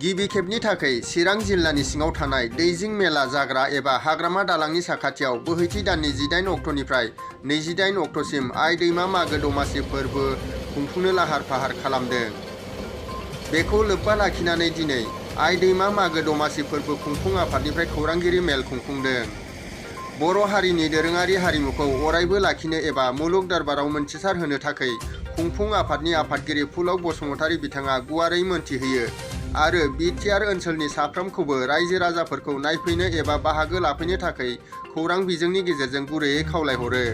गिबि खेबनि थाखाय चिरां जिल्लानि सिङाव थानाय दैजिं मेला जाग्रा एबा हाग्रामा दालांनि साखाथियाव बोहैथि दाननि 18 अक्ट'निफ्राय 28 अक्ट'सिम आइ दैमा मागो दमासि फोरबो खुंफुंनो लाहार फाहार खालामदों। बेखौ लोब्बा लाखिनानै दिनै आइ दैमा मागो दमासि फोरबो खुंफुं आफादनिफ्राय खौरांगिरि मेल खुंफुंदों। बर' हारिनि दोरोङारि हारिमुखौ अरायबो लाखिनो एबा मुलुग दरबाराव मोनथिसार होनो थाखाय खुंफुं आफादनि आफादगिरि पुलक बसुमतारी बिथाङा गुवारै मोनथिहोयो आरो बिटिआर ओनसोलनि साफ्रोमखौबो रायजो राजाफोरखौ नायफैनो एबा बाहागो लाफैनो थाखाय खौरां बिजोंनि गेजेरजों गुरैयै खावलायहरो।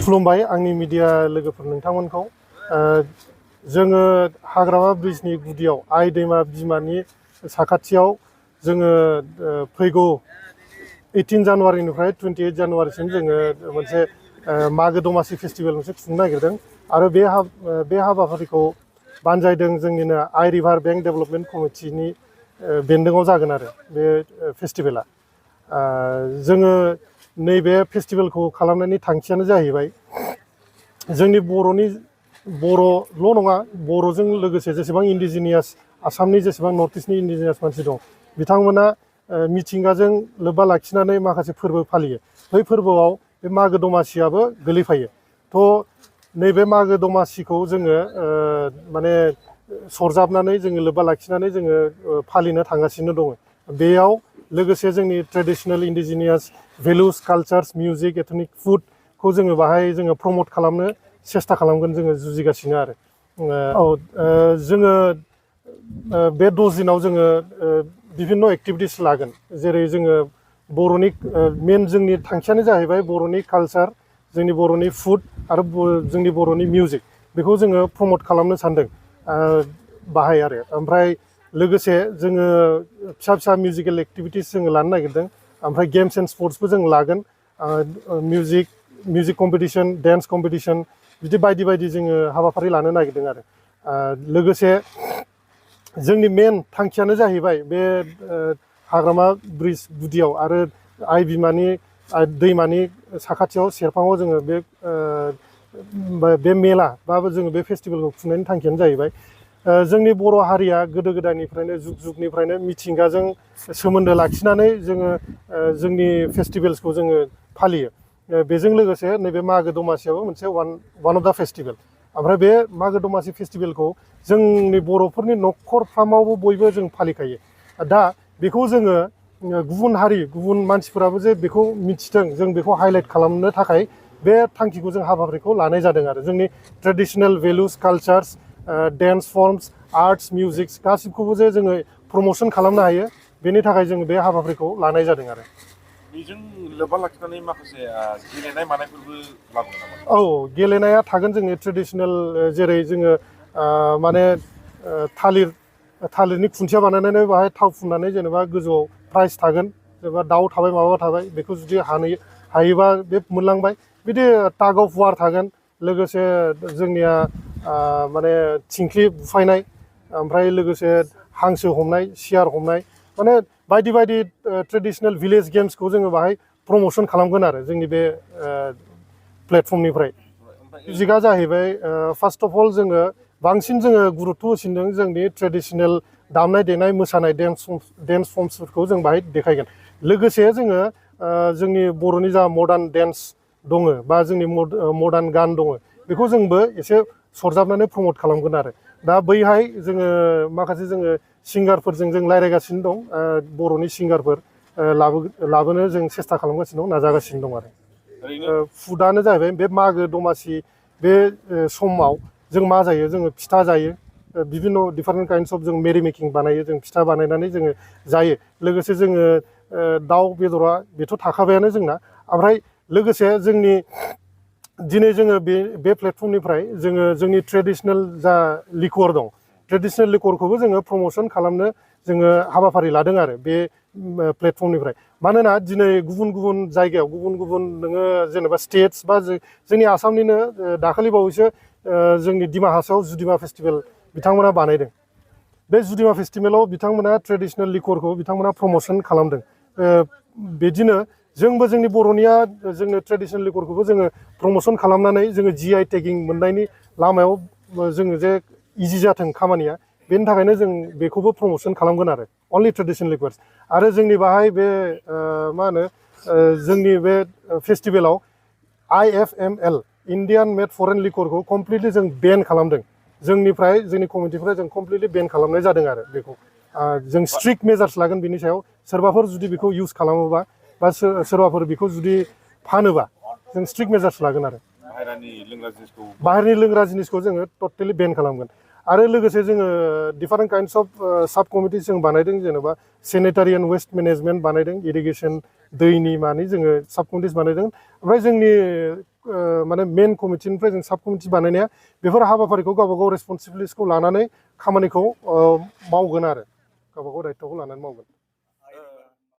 खुलुमबाय आंनि मिडिया लोगोफोर नोंथांमोनखौ। जोङो हाग्रामा ब्रिजनि गुदियाव आइ दैमा बिमानि साखाथियाव जोङो फैगौ 18 जानुवारिनिफ्राय 28 जानुवारिसिम जोङो मोनसे मागो दमासि फेस्टिभेल मोनसे खुंनो नागिरदों आरो बे हाबाफारिखौ बानजायदों जोंनिनो आइ रिभार बेंक डेभेलपमेन्ट कमिटिनि बेन्दोङाव जागोन आरो बे फेस्टिभेला। जोङो नैबे फेस्टिभेलखौ खालामनायनि थांखियानो जाहैबाय जोंनि बर'ल' नङा, बर'जों लोगोसे जेसेबां इन्डिजिनियास आसामनि जेसेबां नर्थ इस्टनि इन्डिजिनियास मानसि दं बिथांमोना मिथिंगाजों लोब्बा लाखिनानै माखासे फोरबो फालियो। बै फोरबोआव बे मागो दमासियाबो गोलैफायो। थ' नैबे मागो दमासिखौ जोङो माने सरजाबनानै जोङो लोब्बा लाखिनानै जोङो फालिनो थांगासिनो दङ। बेयाव लोगोसे जोंनि ट्रेडिसनेल इन्डिजिनियास भेलुस, कालचार्स, मिउजिक, एथनिक फुडखौ जोङो बाहाय जोङो प्रमट खालामनो सेस्था खालामगोन, जोङो जुजिगासिनो आरो। जोङो बे 10 दिनाव जोङो बिभिन्न एक्टिभिटिस लागोन। जेरै जोङो बर'नि मेन जोंनि थांखियानो जाहैबाय बर'नि कालचार, जोंनि बर'नि फुड आरो जोंनि बर'नि मिउजिक, बेखौ जोङो प्रमट खालामनो सानदों बाहाय आरो। ओमफ्राय लोगोसे जोङो फिसा फिसा मिउजिकेल एक्टिभिटिस जोङो लानो नागिरदों। ओमफ्राय गेम्स एन्ड स्पर्ट्सबो जों लागोन। मिउजिक कम्पिटिसन, डेन्स कम्पिटिसन, बिदि बायदि बायदि जोङो हाबाफारि लानो नागिरदों आरो। लोगोसे जोंनि मेन थांखियानो जाहैबाय बे हाग्रामा ब्रिज गुदियाव आरो आइ बिमानि दैमानि साखाथियाव सेरफाङाव जोङो बे मेला बा जोङो बे फेस्टिभेलखौ खुंनायनि थांखियानो जाहैबाय जोंनि बर' हारिया गोदो गोदायनिफ्रायनो जुगनिफ्रायनो मिथिंगाजों सोमोन्दो लाखिनानै जोङो जोंनि फेस्टिभेल्सखौ जोङो फालियो। बेजों लोगोसे नैबे मागो दमासियाबो मोनसे वान अफ दा फेस्टिभेल। ओमफ्राय बे मागो दमासि फेस्टिभेलखौ जोंनि बर'फोरनि न'खरफ्रामावबो बयबो जों फालिखायो। दा बेखौ जोङो गुबुन हारि, गुबुन मानसिफोराबो जे बेखौ मिथिथों, जों बेखौ हाइलाइट खालामनो थाखाय बे थांखिखौ जों हाबाफारिखौ लानाय जादों आरो। जोंनि ट्रेडिसनेल भेलुस, कालचार्स, डेन्स फर्मस, आर्ट्स, मिउजिक्स गासिबखौबो जे जोङो प्रम'सन खालामनो हायो, बेनि थाखाय जोङो बे हाबाफारिखौ लानाय जादों आरो। बेजों लोब्बा लाखिनानै माखासे गेलेनाय मानायफोरबो लाबोगोन नामा? औ, गेलेनाया थागोन। जोंनि ट्रेडिसनेल जेरै जोङो माने थालिरनि खुन्थिया बानायनानै बाहाय थाव फुननानै जेनेबा गोजौआव प्राइज थागोन, जेनेबा दाउ थाबाय माबा थाबाय, बेखौ जुदि हायोबा बे मोनलांबाय। बिदि टाग अफ वार थागोन। लोगोसे जोंनिया माने थिंख्लि बुफायनाय, ओमफ्राय लोगोसे हांसो हमनाय, सियार हमनाय, माने बायदि बायदि ट्रेडिसनेल भिलेज गेम्सखौ जोङो बाहाय प्रम'सन खालामगोन आरो जोंनि बे प्लेटफर्मनिफ्राय। मिउजिकआ जाहैबाय फार्स्ट अफ अल जोङो बांसिन जोङो गुरुत्थ' होसिनदों जोंनि ट्रेडिसनेल दामनाय देनाय, मोसानाय, डेन्स फर्मसफोरखौ जों बाहाय देखायगोन। लोगोसे जोङो जोंनि बर'नि जा मडार्न डेन्स दङ बा जोंनि मडार्न गान दङ, बेखौ जोंबो एसे सरजाबनानै प्रमट खालामगोन आरो। दा बैहाय जोङो माखासे जोङो सिंगारफोरजों जों रायज्लायगासिनो दं। बर'नि सिंगारफोर लाबोनो जों सेस्था खालामगासिनो दं, नाजागासिनो दं आरो। फुडआनो जाहैबाय बे मागो दमासि बे समाव जों मा जायो, जोङो फिथा जायो। बिभिन्न डिफारेन्ट काइन्डस अफ जों मेरि मेकिं बानायो, जों फिथा बानायनानै जोङो जायो। लोगोसे जोङो दाउ बेदरा बेथ' थाखाबायानो जोंना। ओमफ्राय लोगोसे जोंनि दिनै जोङो बे प्लेटफर्मनिफ्राय जोङो जोंनि ट्रेडिसनेल जा लिकुवर दं ट्रेडिसनेल लिकुवरखौबो जोङो प्रम'सन खालामनो जोङो हाबाफारि लादों आरो बे प्लेटफर्मनिफ्राय मानोना दिनै गुबुन गुबुन जायगायाव गुबुन गुबुन नोङो जेनेबा स्टेट्स बा जोंनि आसामनिनो दाखालि बावैसो जोंनि डिमा हासाव जुदिमा फेस्टिभेल बिथांमोना बानायदों बे जुदिमा फेस्टिभेलाव बिथांमोना ट्रेडिसनेल लिकुवरखौ बिथांमोना प्रम'सन खालामदों बिदिनो जोंबो जोंनि बर'निया जोङो ट्रेडिसनेल लिकुवरखौबो जोङो प्रम'सन खालामनानै जोङो GI टेगिं मोननायनि लामायाव जोङो जे इजि जाथों खामानिया बेनि थाखायनो जों बेखौबो प्रम'सन खालामगोन आरो अनलि ट्रेडिसनेल लिकुवार्स आरो जोंनि बाहाय बे मा होनो जोंनि बे फेस्टिभेलाव IFML इन्डियान मेड फरेन लिकुवरखौ कमप्लिटलि जों बेन खालामदों जोंनिफ्राय जोंनि कमिटिनिफ्राय जों कमप्लिटलि बेन खालामनाय जादों आरो बेखौ जों स्ट्रिक्ट मेजार्स लागोन बिनि सायाव सोरबाफोर जुदि बेखौ इउज खालामोबा बा सोरबाफोर बेखौ जुदि फानोबा जों स्ट्रिक्ट मेजार्स लागोन आरो बाहेरनि लोंग्रा जिनिसखौ जोङो टटेलि बेन खालामगोन आरो लोगोसे जोङो डिफारेन्ट काइन्डस अफ साब कमिटिस जों बानायदों जेनेबा सेनिटारि एन्ड वेस्ट मेनेजमेन्ट बानायदों इरिगेसन दैनि मानि जोङो साब कमिटिस बानायदों ओमफ्राय जोंनि माने मेन कमिटिनिफ्राय जों साब कमिटि बानायनाया बेफोर हाबाफारिखौ गावबा गाव रेसपन्सिबिलिटिसखौ लानानै खामानिखौ मावगोन आरो गावबा गाव दायित्वखौ लानानै मावगोन